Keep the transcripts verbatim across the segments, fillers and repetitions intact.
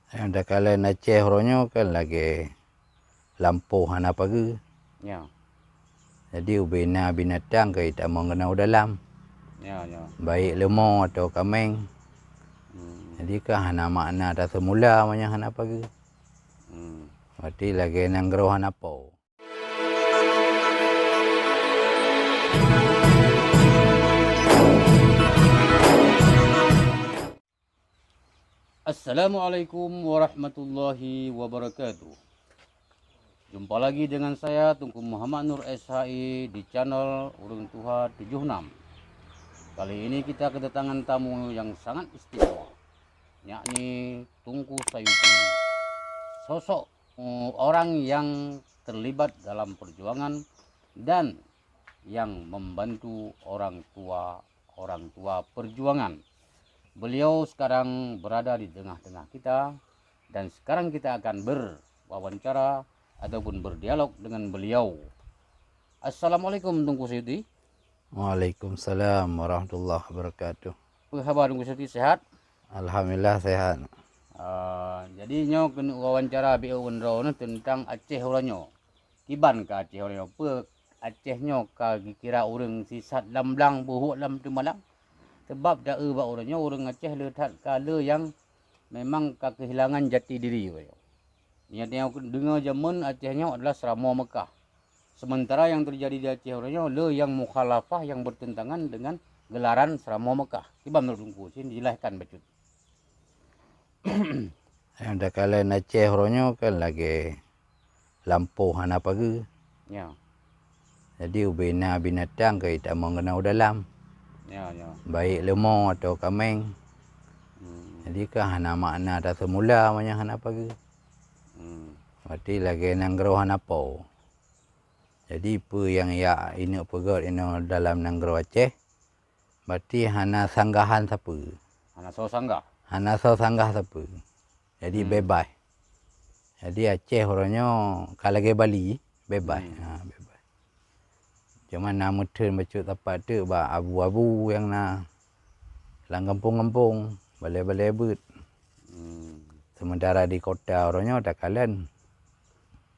Nyang takalon Aceh uroe nyoe kan lagèe lampôh hana pageue. Ya. Jadi ubena binatang ka jitamong keunoe u dalam. Ya, ya. Baik leumo atau kaméng. Hmm. Jadi ka hana makna taseumula meunyoe hana pageue. Hmm. Berarti lagèe nanggroe hana po. Assalamualaikum warahmatullahi wabarakatuh. Jumpa lagi dengan saya, Teungku Muhammad Nur S H I, di channel Ureueng Tuha tujuh enam. Kali ini kita kedatangan tamu yang sangat istimewa, yakni Teungku Sayuti. Sosok, eh, orang yang terlibat dalam perjuangan dan yang membantu orang tua, orang tua perjuangan. Beliau sekarang berada di tengah-tengah kita, dan sekarang kita akan berwawancara ataupun berdialog dengan beliau. Assalamualaikum, Teungku Sayuti. Waalaikumsalam warahmatullahi wabarakatuh. Apa khabar, Teungku Sayuti, sehat? Alhamdulillah, sehat. Ah, jadi nyoe keuneuk wawancara bak droeneuh teuntang Aceh uroe nyoe. Kiban keu Aceh uroe nyoe? Peue Aceh nyoe ka geukira ureueng sisat lam blang, beuhuek lam teumalang? Sabab taeu bak uroe nyoe ureueng Aceh le that ka le nyang memang ka keuhilangan jati diri uroe nyoe. Ingat, nyang deungoe jameun Aceh nyoe adalah seuramoe Meukah. Sementara nyang teujadi di Aceh uroe nyoe le nyang mukhalafah, nyang bertentangan dengan gelaran seuramoe Meukah. Kiban meunurot Teungku, sien dijelaskan bacut. Nyang takalon Aceh uroe nyoe kan lagèe lampôh hana pageue. Ya. Jadi ubena binatang ka jitamong keunoe u dalam. Ya, ya. Baik leumo atau kaméng. Hmm. Jadi ka hana makna taseumula meunyoe hana pageue. Hmm. Berarti lagèe nanggroe hana po. Jadi peue nyang jak ineuk peugöt inoe dalam nanggroe Aceh, berarti hana sanggahan sapeue. Hana soe sanggah. Hana soe sanggah sapeue. Jadi, hmm, bebas. Jadi Aceh uroe nyoe ka lagèe Bali, bebas. Hmm. Ha, bebas. Cuma na meutheun bacut sapat teuk bak abu-abu nyang na lam gampông-gampông, balè-balè beuet. Hmm. Sementara di kota uroe nyoe takalon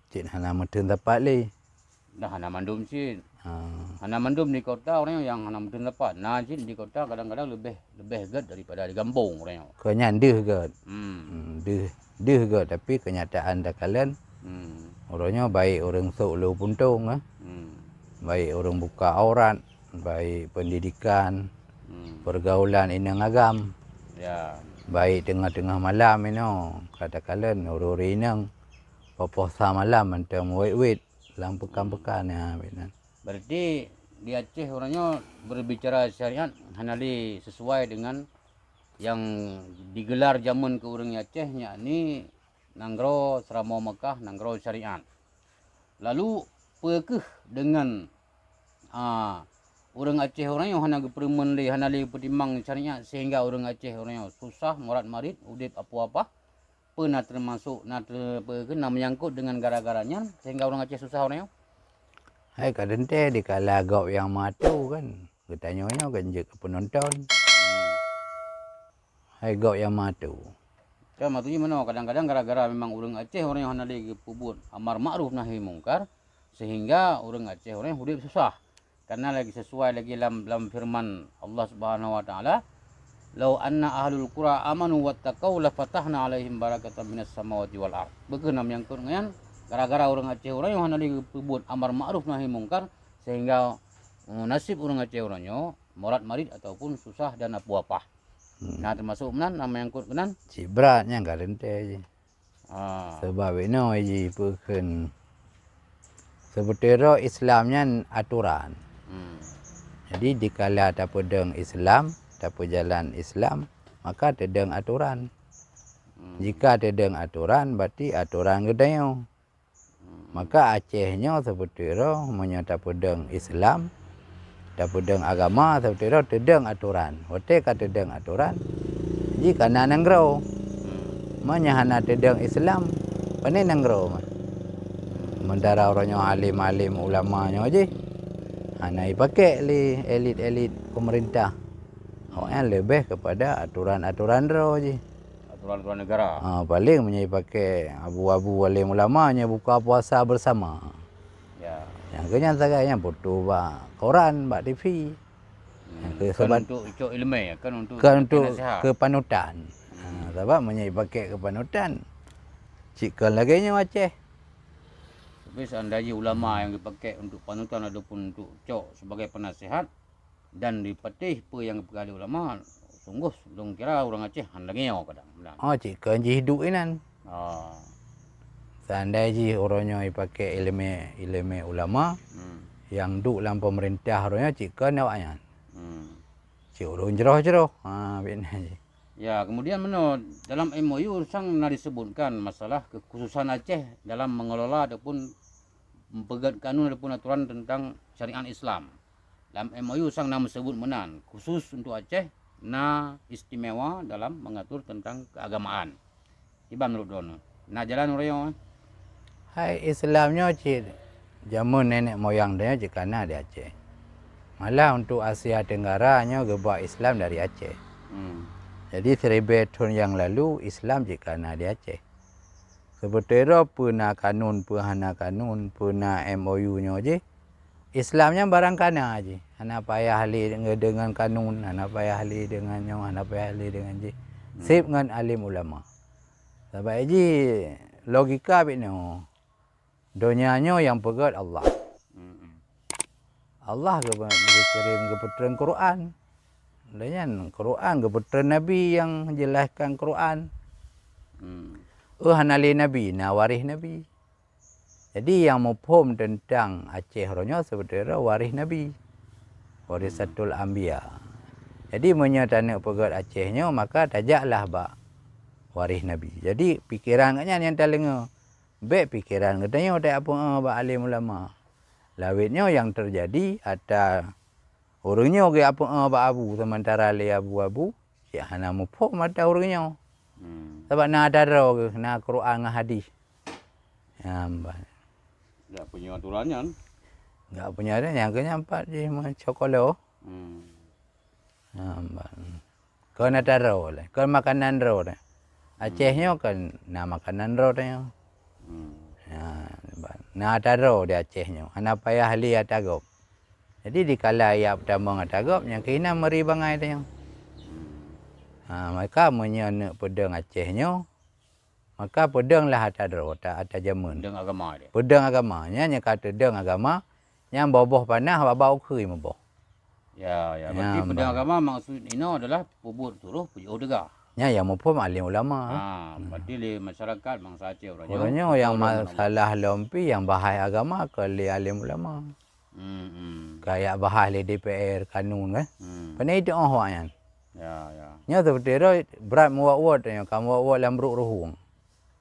cit hana meutheun sapat lé. Dah hana mandum cit. Ha. Hana mandum di kota uroe nyoe nyang hana meutheun sapat. Na cit di kota kadang-kadang leubeh, leubeh gèt daripada di gampông uroe nyoe. Keu nyan deuh gèt. Hmm. Hmm, deuh, deuh gèt, tapi keunyataan takalon, hmm, uroe nyoe baik ureueng sôk le u puntông, eh. Hmm. Baik ureueng buka aurat, baik pendidikan, hmm, pergaulan inong agam. Ya. Baik teungoh-teungoh malam inoe, ka takalon ureueng-ureueng inong poh-poh sa malam mantong wet-wet lam peukan-peukan, ya, bak nan. Berarti di Aceh uroe nyoe berbicara syariat hana lé sesuai dengan nyang digelar jameun keu ureueng Aceh, yakni nanggroe seuramoe Meukah, nanggroe syariat. Lalu, peue kheueh deungon, a, ureueng Aceh uroe nyoe hana geupeureumeun lé, hana lé geupeutimang syariat sehingga ureueng Aceh uroe nyoe susah, morat-marit, udeb apoh-apah? Peue na teumasok, na teu-, peue kheueh na meunyangkot deungon gara-gara nyan sehingga ureueng Aceh susah uroe nyoe? Hai ka teuntèe dikala gob nyang meuatoe kan. Geutanyoe nyoe kan jeuet keu peunonton. Hmm. Hai gob nyang meuatoe. Kan maksudnya meunoe, kadang-kadang gara-gara memang ureueng Aceh uroe nyoe hana lé geupeubuet amar ma'ruf nahi mungkar, sehingga ureueng Aceh uroe nyoe udeb susah. Karena lagi sesuai lagi lam, lam firman Allah Subhanahu wa Taala, "Lau anna ahlul qura amanu wattaqau lafatahna 'alaihim barakatan minas samawati wal ard." Bukon na meunyangkot ngon nyan, gara-gara ureueng Aceh uroe nyoe hana lé geupeubuet amar ma'ruf nahi mungkar, sehingga, eh, nasib ureueng Aceh uroe nyoe morat-marit ataupun susah dan apoh-apah. Hmm. Na teumasok meunan, na meunyangkot keunan? Cit brat nyan ka teuntèe jih. Ah. Sabab inoe jih peue kheun, seubeutôi droe Islam nyan atoran. Hmm. Jadi dikala tapeudong Islam, tapeujalan Islam, maka teudong atoran. Hmm. Jika teudong atoran, berarti atoran geutanyoe. Maka Aceh nyoe seubeutôi droe meunyoe tapeudong Islam, tapeudong agama, seubeutôi droe teudong atoran. Watèe ka teudong atoran, jih ka na nanggroe. Meunyoe hana teudong Islam, pané nanggroe mah. Sementara uroe nyoe além-além ulama nyoe jih hana jipaké lé elit-elit peumeurintah. Awaknyan leubeh keupada atoran-atoran droe jih. Aturan-aturan negara. Ha, paling meunyoe pakai abu-abu alim ulama nyoe buka puasa bersama. Ya. Nyang keu nyan sagai nyan foto bak koran, bak T V. Hmm, Nyang keu bukan sebab untuk icok ileumèe, kan untuk kan untuk nasihat. Kepanutan. Ha, sabab meunyoe pakai kepanutan, cit kon lagèe nyoe Aceh. Tapi seandainya ulama yang dipakai untuk panutan ataupun untuk cok sebagai penasihat dan dipatéh peue nyang geupeugah lé ulama, sungguh lôn kira ureuëng Aceh hana lagèe nyoe kadang. Oh, cit kon jih duek inan. Oh. Seandai jih uroe nyoe ipakai ileumèe, ileumèe ulama, hmm, nyang duek lam pemerintah uroe nyoe cit kon awaknyan. Hmm. Cit ureuëng jroh-jroh. Ha, biasa jih. Ya, kemudian meunoe, dalam M O U sang na disebutkan masalah kekhususan Aceh dalam mengelola ataupun peugöt kanun ataupun aturan tentang syariat Islam. Lam M O U sang na meusebut meunan, khusus untuk Aceh na istimewa dalam mengatur tentang keagamaan. Kiban meunurot droeneuh, na jalan uroe nyoe? Hai Islam nyoe cit jameun nenek moyang tanyoe cit kana di Aceh. Malah untuk Asia Tenggara nyoe geuba Islam dari Aceh. Hmm. Jadi siribèe thon nyang lalu Islam cit kana di Aceh. Seubeutôi droe peue na kanun, peue hana kanun, peue na M O U nyoe jih, Islam nyan barang kana jih. Hana payah lé nge-, deungon kanun, hana payah lé deungon nyoe, hana payah lé deungon jih. Hmm. Seb ngon alim ulama. Sabab jih logika bit nyoe. Donya nyoe nyang peugöt Allah. Hmm. Allah geu-, geukirém geupeutrön Quran. Lé nyan Quran geupeutrön Nabi nyang jelaskan Quran. Hmm. Oh, hana lé Nabi, na waréh Nabi. Jadi nyang muphom teuntang Aceh uroe nyoe seubeutôi droe waréh Nabi. Warisatul Anbiya. Jadi meunyoe taneuk peugöt Aceh nyoe, maka tajaklah bak waréh Nabi. Jadi pikeran geuh nyan nyang taleungoe. Bèk pikeran geutanyoe tajak peue bak alim ulama. Lawét nyoe nyang teujadi atra ureuëng nyoe geujak peue bak abu, seumantara lé abu-abu cit hana muphom atra ureuëng nyoe. Hmm. Sabab na atra droe geuh, na Quran ngon hadis. Nyan ban. Dak punya aturan nyan. Dak punya aturan nyan, keu nyan pat jih meucokolo. Hmm. Nyan ban. Kon atra droe lé, kon makanan droe lé. Aceh nyoe kon na makanan droe tanyoe. Hmm. Nyan ban. Na atra droe di Aceh nyoe, hana payah lé atra gob. Jadi dikala jak peutamong atra gob, nyang keuh inan meuri bangai tanyoe. Hmm. Ha, maka meunyoe neuk peudong Aceh nyoe, maka peudong lah atra droe, atra, atra jameun. Peudong agama dia. Peudong agama. Nyan nyang ka teudong agama, nyan boh-boh panah babah ukheue muboh. Ya, ya. Berarti nyan peudong bah. Agama maksud inoe adalah peubuet turoh peujiôh teuga. Nyan nyang muphom alim ulama. Ha, berarti lé masyarakat bansa Aceh uroe nyoe. Uroe nyoe nyang masalah lom pih nyang bahai agama kon lé alim ulama. Hmm, hmm. Kayak bahas lé D P R kanun kan. Hmm. Kena itu oh awak nyan. Ya, ya. Nyoe seperti itu berat muwat-wat nyoe, kamu muwat-wat lam brok ruhueng.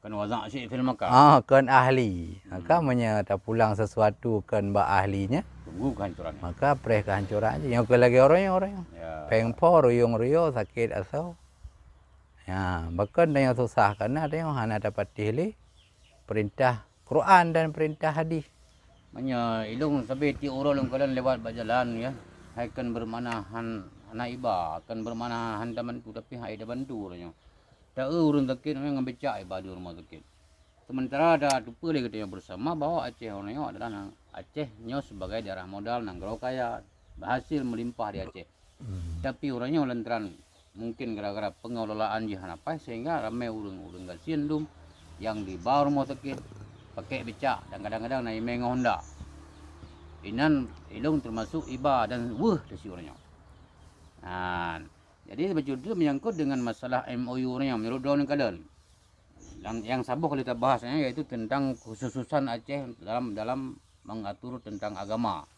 Kan wazak syik fil Makkah. Ah, kan ahli. Hmm. Maka meunyoe tapulang sesuatu kan bak ahlinya. Tunggu kehancuran. Maka preh kehancuran je. Nyoe ke lagi orang yang orang. Ya. Peng po ruyung ruyo sakit asau. Ya, bahkan yang susah karena ada yang hana dapat lé perintah Quran dan perintah hadis. Meunyoe ilong sabe tiep uroe lôn kalon lewat bak jalan, ya, hai kon beumakna han, hana iba, kon beumakna han tabantu, tapi hai tabantu uroe nyoe. Ta-eu ureuëng sakét ngon becak iba di rumoh sakét. Sementara da teupeue lé geutanyoe bersama bahwa Aceh uroe nyoe adalah na-, Aceh nyoe sebagai daerah modal, nanggroe kaya, berhasil melimpah di Aceh. Hmm. Tapi uroe nyoe lantaran mungkin gara-gara pengelolaan jih hana paih sehingga ramai ureuëng-ureuëng gasien dum nyang diba rumoh sakét pakai becak dan kadang-kadang na imé ngon honda. Inan ilong termasuk iba dan weueh tasi uroe nyoe. Nah, jadi bacut tu menyangkut dengan masalah M O U uroe nyoe menurut droeneuh kalon. Yang, yang saboh kali tabahas nyan yaitu tentang kekhususan Aceh dalam, dalam mengatur tentang agama.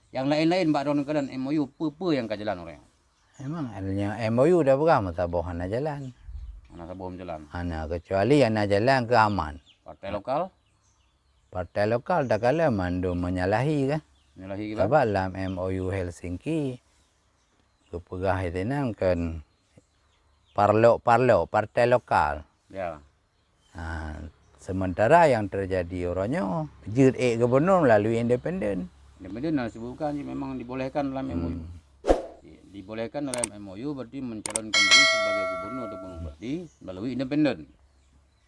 Yang lain-lain bak droeneuh kalon M O U peue-peue nyang ka jalan uroe nyoe? Memang adanya M O U dah peugah meusaboh hana jalan. Hana saboh jalan. Hana, kecuali hana jalan ke aman. Partai lokal? Partai lokal dah kala mandum menyalahi kan. Menyalahi ke? Sabab lam M O U Helsinki geupeugah itu nan kan parlok-parlok partai lokal. Ya. Ha, sementara yang terjadi uroe nyoe, jeuet ék gubernur melalui independen. Independen dah disebutkan memang dibolehkan dalam M O U. Hmm. Dibolehkan dalam M O U berarti mencalonkan diri sebagai gubernur ataupun bupati melalui independen.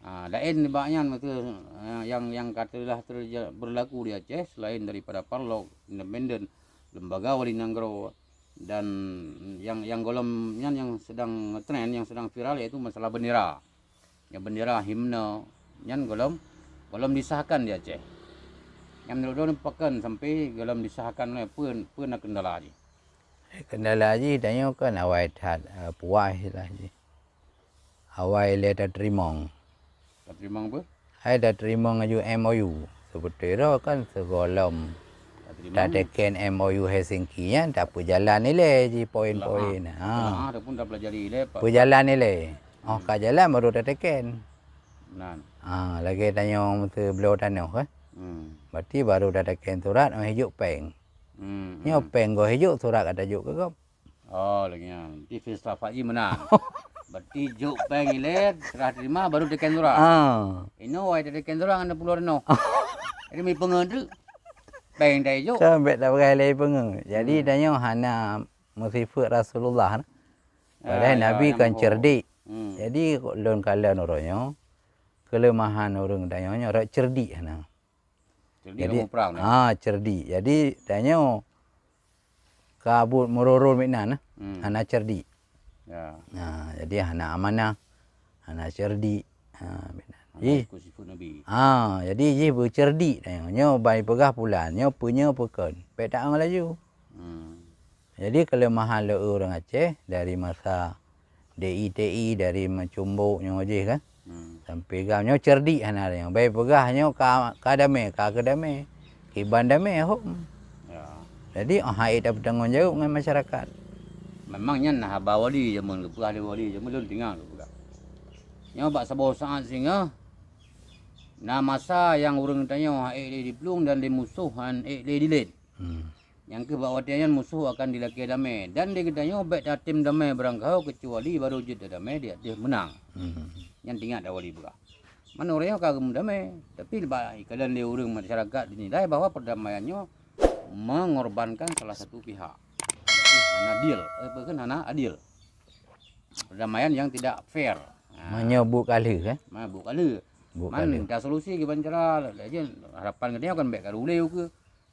Ha, laén nibak nyan, maksud, ha, nyang, nyang ka teulah terja-, berlaku di Aceh, selain daripada parlok, independen, lembaga wali nanggroe, dan nyang, nyang golom nyan nyang sedang ngetren, nyang sedang viral, yaitu masalah bendera. Nyang bendera, himne, nyan golom, golom disahkan di Aceh. Nyang menurut droeneuh pakon sampai golom disahkan, peue, peue na kendala jih? Kendala jih tanyoe kan awai that, eh, puas lah jih. Awai lé tateurimong. Tateurimong peue? Hai tateurimong laju M O U. Seubeutôi droe kan sigohlom tateurimong, tateken M O U Helsinki nyan, tapeujalan ilée jih poin-poin. Teulaah. Ha. Teulaah ataupun tapelajari ilée, Pak. Peujalan ilée. Oh, hmm, ka jalan baru tateken. Nan. Ha, lagée tanyoe meuseu bloe tanoh, eh. Hmm. Berarti baru tateken surat, oh, hijok péng. Hmm, nyoe hmm, péng goh hijok, surat ka tajok keu gob. Oh, lagée nyan. Berarti filsafat jih meunan. Berarti jok péng ilée, serah terima, baru teken surat. Ah. Inoe wai teken surat ngon puluh reno. Jadi, mi peungeut tu, péng tajok. Kan bèk tapeugah lé peungeut. Jadi, hmm, tanyoe hana meusifeuet Rasulullah. Ah, padahai ya, Nabi kan cerdik. Hmm. Jadi, lôn kalon uroe nyoe, keuleumahan ureuëng tanyoe nyoe rot cerdik hana. Cerdik. Jadi, kamoe prang, eh? Ha, cerdik. Jadi, tanyoe ka buet meuroro meunan, eh? Hmm. Hana cerdik. Ya. Ha, jadi hana amanah, hana cerdik. Ha, meunan. Hana ikut sifat Nabi. Ha, jadi jih beucerdik tanyoe. Nyoe ban peugah pulan, nyoe peue nyoe peue kon. Bèk taang laju. Hmm. Jadi, keuleumahan lé ureuëng Aceh dari masa D I T I, dari meucumbok nyoe jih kan. Hmm. Sampai gam nyoe cerdik hana nyoe. Bai peugah nyoe ka, ka damé, ka keu damé. Kiban damé hom. Ya. Jadi, oh, hai tapeutanggong jaweueb ngon masyarakat. Memang nyan na haba wali jameun geupeugah lé wali jameun lôn tinggai geupeugah. Nyoe bak saboh saát singoh, na masa nyang ureuëng tanyoe hai lé diplueng dan lé musoh han ék lé dilét. Hmm. Nyang keuh bak watée nyan musoh akan dilakée damé, dan di geutanyoe bèk tatem damé barangkaho keucuali barô jeuet damé di ateueh meunang. Hmm. Nyan teuingat dah wali peugah. Man ureuëng nyoe ka geumeudamé, tapi bak ikadan lé ureuëng masyarakat dinilai bahwa perdamaian nyoe mengorbankan salah satu pihak. Berarti hana adil, eh, bukan hana adil. Perdamaian yang tidak fair. Ha. Meunyoe buet ka lheueh, eh? Ma, buet ka lheueh. Buet ka lheueh. Man, solusi kiban cara, harapan geutanyoe kan bèk ka rulée ukeue.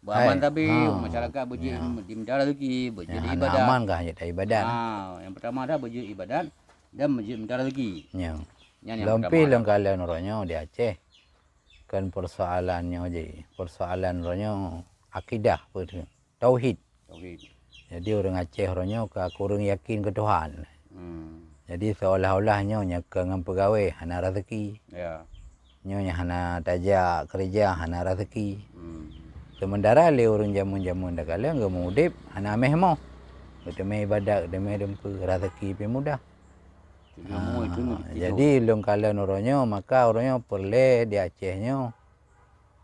Beuaman tabe, ha, masyarakat beujeuet, ya, jiminta rezeki, beujeuet ibadat. Ya, hana aman ka hana ibadat. Ha, nyang pertama dah beujeuet ibadat dan beujeuet minta rezeki. Ya. Nyan nyang pertama dah. Lom pih lôn kalon uroe nyoe di Aceh. Kan persoalan nyoe jih. Persoalan uroe nyoe akidah peue tu? Tauhid. Tauhid. Jadi ureuëng Aceh uroe nyoe ka kureueng yakin keu Tuhan. Hmm. Jadi, seolah-olah nyoe nyang keu ngon peugawée hana rezeki. Ya. Nyoe nyang hana tajak keureuja hana rezeki. Hmm. Sementara lé ureuëng jameun-jameun takalon geumeuudeb hana méh moh. Geuteumé ibadat, geuteumé dumpeue, rezeki pih mudah. Jadi, ha, jadi lôn kalon uroe nyoe, maka uroe nyoe peureulée di Aceh nyoe,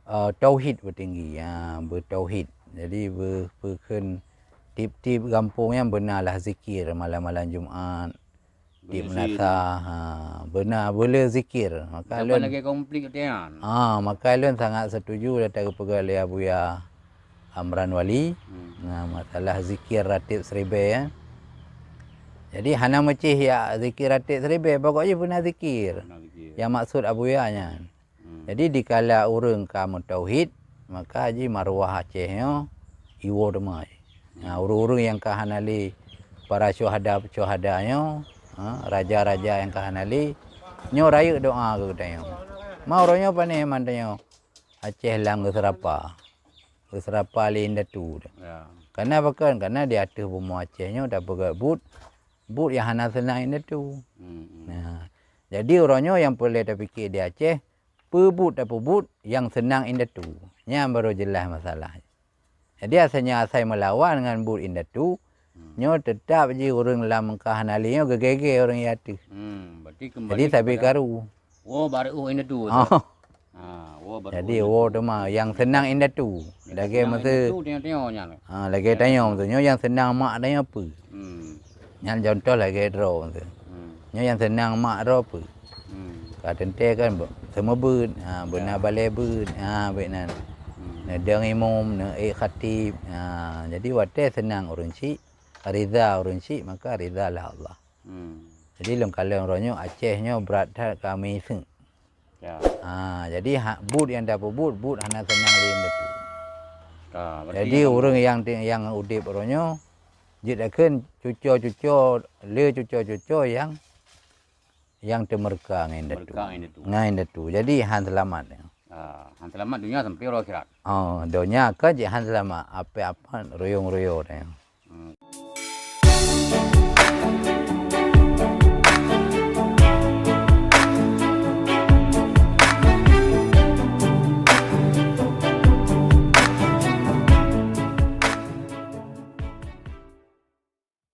eh, tauhid beutinggi, ha, beutauhid. Jadi, beu-, beukheun tieb-tieb gampông nyan beuna lah zikir malam-malam Jumat. Di meunasah, ha, beuna beuleu zikir. Maka lôn lagée konflik tian. Ha, maka lôn sangat setuju dah teupeugah lé Abuya Amran Wali. Hmm. Nah, masalah zikir ratib seribée, ya. Jadi, hana meucih ya zikir ratib seribée, pokok jih beuna zikir. Beuna zikir. Nyang maksud Abuya nyan. Hmm. Jadi, dikala ureuëng ka meutauhid, maka jih maruah Aceh nyoe iwoe teuma. Nah, ureuëng-ureuëng nyang ka hana lé para syuhada-syuhada nyoe, ha, raja-raja nyang ka hana lé, nyoe rayeuk doa keu geutanyoe. Ma uroe nyoe pane man tanyoe Aceh lam geuseurapa. Geuseurapa lé indatu. Ya. Karena pakon? Karena di ateueh bumoe Aceh nyoe tapeugah buet, buet nyang hana seunang indatu. Hmm, hmm. Nah, jadi uroe nyoe nyang peureulée tapike di Aceh, peue buet tapeubuet nyang seunang indatu. Nyan baru jeulaih masalah. Jadi, asai nyoe asai meulawan ngon buet indatu, hmm, nyoe teutap jih ureuëng lam ka hana lé nyoe geugée-gée ureuëng nyang ateueh. Hmm, berarti kembali. Jadi, sabe kepada karu. Oh, baru indatu tu. Oh. Ha, oh, baru. Jadi, indatu. Oh, teuma nyang seunang indatu. Nyang lagée seunang meusu-, indatu, tengok-tengok nyan. Ha, lagée tanyoe meusu nyoe nyang seunang mak tanyoe peue? Hmm. Nyan contoh lagée droe tu. Hmm. Nyoe nyang seunang mak droe peue? Hmm. Ka teuntée kan be-, seumeubeuet, ha, beuna, ya, balée beuet, ha, bék nan. Hmm. Neudong imum, neuék khatib, ha, jadi watée seunang ureuëng chik, rida ureuëng syiek, maka rida lah Allah. Hmm. Jadi lôn kalon uroe nyoe Aceh nyoe brat that ka miseuk. Ya. Ha, jadi ha, buet nyang tapeubuet, buet hana seunang lé indatu. Ah, berarti jadi ureuëng nyang nyang udeb uroe nyoe jeuet akheun cuco-cuco, le cuco-cuco nyang nyang teumeureuka ngon indatu. Meureuka ngon indatu. Ngon indatu. Jadi han seulamat. Ah, han seulamat donya sampai uroe akhirat. Oh, donya ka jih han seulamat, ape-ape ruyong-ruyong.